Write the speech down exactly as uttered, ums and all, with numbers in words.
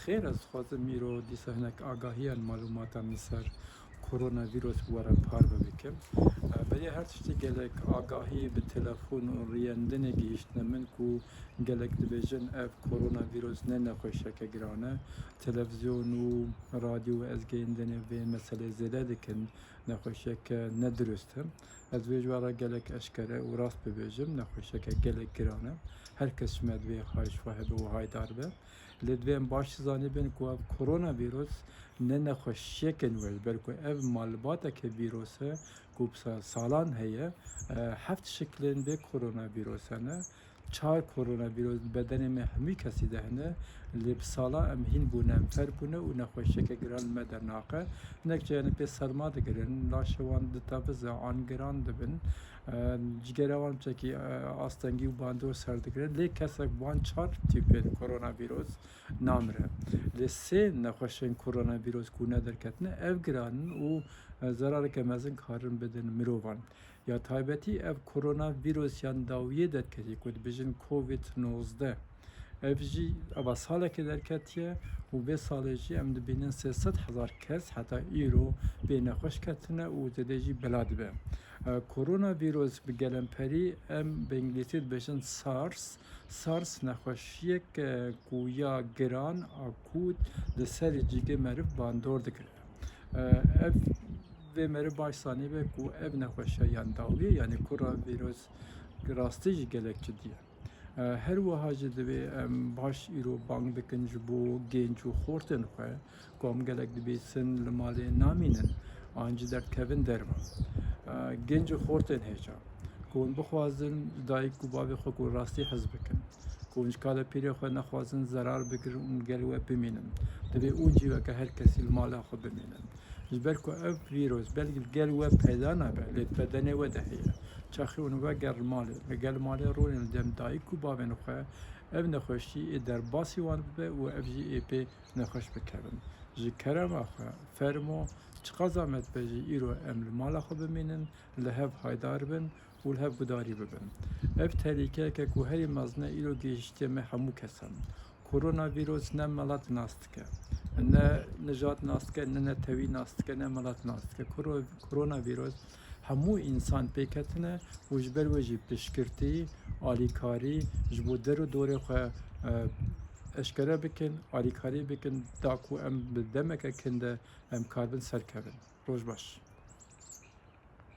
Xêr, ez dixwazim îro dîsa hinek agahiyan, malûmatan li ser koronavîrus bi we re parve bikim. E, berî her tiştî gelek agahî bi telefon û riyendinê gihîştine min ku gelek dibêjin ev koronavîrus ne nexweşiyeke giran e. Televîzyon û radyo û ezgeyîndinê vê meselê zêde dikin, nexweşiyeke nedurust e. Ez vê ji we re gelek eşkere û rast bibêjim, nexweşiyeke gelek giran e. Her kes ji me divê hay ji we hebe û haydar be. Lê divê em baş zanîbin ku ev koronavîrus ne nexweşiyeke nû ye, ji ber ku ev malbateke vîrus e ku bi sa-, salan heye. E, heft şiklên vê koronavîrus hene. Çar koronavîrus di bedenê me hemî kesî de hene. Lê bi sala em hîn bûne, em fer bûne û nexweşiyeke giran li me dernaqe. Hinek cayan pê serma digirin, laşê wan ditevize, an giran dibin. E, cigera wan çekî, e, astengî û bandor ser digirin. Lê kesek bi wan çar tîpên koronavîrus namire. Lê sê nexweşên koronavîrus ku ne derketine, ev giran in û, e, zerareke mezin karin bidin mirovan. Ya taybetî ev koronavîrus yan dawiyê derketî ku dibêjin Covid nozdeh. Ev jî eva salekê derketiye û vê salê jî em dibînin sê sed hezar kes heta îro pê nexweş ketine û zêde jî bela dibe. E, koronavîrus bi gelemperî em bi îngilîzî dibêjin SARS. SARS nexweşiyek, e, ku ya giran, akût, di serê cîgê meriv bandor digire. E, ev vê meriv baş zanîbe ku ev nexweşiya yan dawiyê, yanî koronavîrus rastî jî gelek cidî ye. E, her wiha jî divê em baş îro bang bikin ji bo gênc û xortên xwe, ku em gelek dibîsin li malê namînin, an jî derdikevin derve. E, gênc û xortên hêja, ku hûn bixwazin dayik û bavê xwe ku rastî hez bikin, ku hûn ji kalepîrê xwe nexwazin zerar bigirin û gel we bimînin, divê û cî weke her kesî li mala xwe bimînin. Ji ber ku ev vîrus belkî li gel we peyda nabe, lê di bedenê we de heye. Çaxê hûn veger li malê, li gel malê rûnên li dem dayik û bavên xwe, ev nexweşî ê derbasî wan bibe û ev jî ê pê nexweş bikevin. Ji kerema xwe, fermo, çiqas zehmet be jî îro em li mala xwe bimînin, li hev haydar bin û li hev gudarî bibin. Ev tehlîkeyeke ku herî mezin e îro gihîştiye me hemû kesan. Koronavîrus ne milet nas dike, ne nijad nas dike, ne netewî nas dike, ne milet nas dike. Koro-, koronavîrus hemû însan pê ketine û ji ber wê jî piştgirtî, alîkarî ji bo der û dorê xwe, e, eşkere bikin, alîkarî bikin, da ku em bi demeke kin de em karibin serkevin. Roj baş.